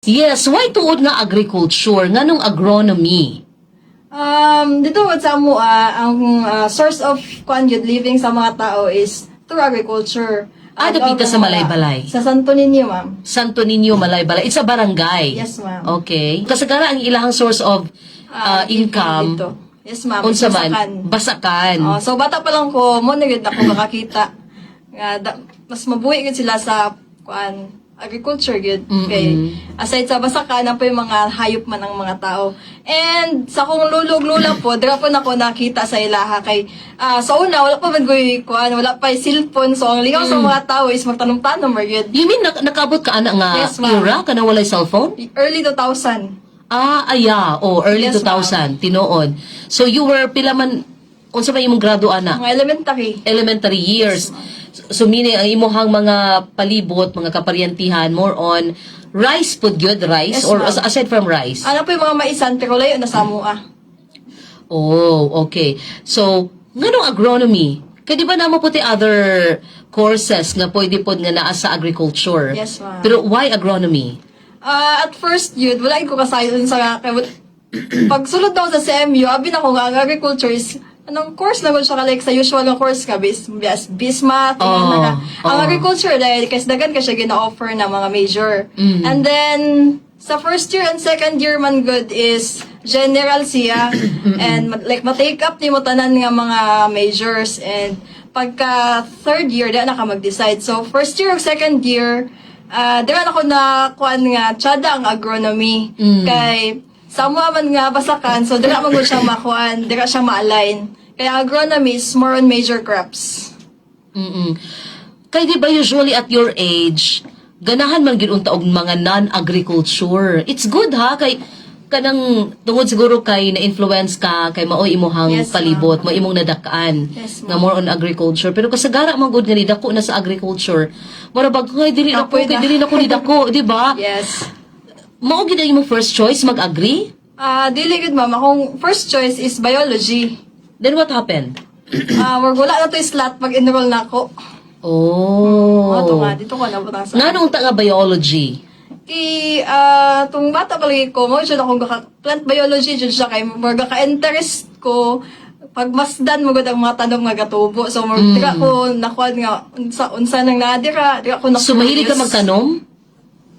Yes, why tuod nga agriculture? Nganong agronomy? Dito sa amo ang source of kuan gyud living sa mga tao is through agriculture. Ah, Ang dapita sa Malaybalay. Sa Santo Niño, ma'am. Santo Niño, Malaybalay. It's a barangay. Yes, ma'am. Okay. Kasagara ang ilahang source of income. Dito. Yes, ma'am. Unsa man, Basakan. Basakan. Oh, so bata pa lang ko, mo na gyud ako makakita nga mas mabuhi gyud sila sa kuan agriculture gyud kay aside sa basakan na po yung mga hayop man ang mga tao. And sa akong lulog lula po, dira po nako nakita sa ilaha kay sa una wala pa man koy kuan, wala pa cellphone, so ang lingaw sa mga tao is magtanom-tanom ra gyud. You mean nakaabot ka ana nga Yes, ma'am. era ka na walay cellphone? Early 2000. Ah, aya. Oh, early Yes, 2000, tinuod. So you were pila man, unsa ba imong grado ana? Mga elementary. Elementary years. So meaning ang imuhang mga palibot, mga kaparyentihan, more on rice pud gyud, rice Yes, or ma'am. aside from rice. Ano po yung mga maisan pero layo na sa amoa. Oh, okay. So, nganong agronomy? Kay di ba namo puti other courses nga pwede pod nga naa sa agriculture? Yes, ma'am. Pero why agronomy? Ah, at first yun, wala ko kasayon sa kay pagsulod daw sa CMU, abi na ko nga ang agriculture is anong course na gud siya ka like sa usual nga course ka bis math na ka. Ang agriculture dahil kasi dagan ka siya gina-offer na mga major. And then sa first year and second year man good is general siya and like ma-take up nimo tanan nga mga majors and pagka third year di na ka mag-decide. So first year ug second year, dira na ko na kuan nga tsada ang agronomy kay sa amo man nga basakan, so dira man gud siya makuan, dira siya ma-align. Kaya agronomy is more on major crops. Kay di ba usually at your age, ganahan man gyud unta og mga non-agriculture. It's good ha kay kanang tungod siguro kay na-influence ka kay maoy imuhang palibot, mao imong nadakaan Yes, nga more on agriculture. Pero kasagara man gud nga nidako na sa agriculture. Mura bag kay dili na ko Kapoy kay na. dili na ko nidako, di ba? Yes. Mao gid ang imong first choice mag-agri? Dili gud, ma'am. Akong first choice is biology. Then what happened? Murag wala na to slot pag-enroll na ako. Oh. Ato nga dito ko nabutang sa Ngano unta nga biology? Kay tung bata pa lagi ko mo jud akong plant biology jud siya kay murag ka-interest ko pagmasdan mo gud ang mga tanom nga gatubo. So murag dira ko nakuan nga unsa unsa nang naa dira, dira ko na So mahilig ka magtanom?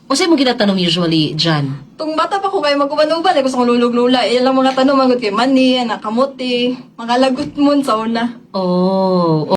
O sa'yo mo ginatanom usually, Jan? Tung bata pa ko kay maguban-uban eh, gusto kong lulog-lula. Ilang mga tanom magud kay mani, ana kamote, mga lagot mon sa una. Oh.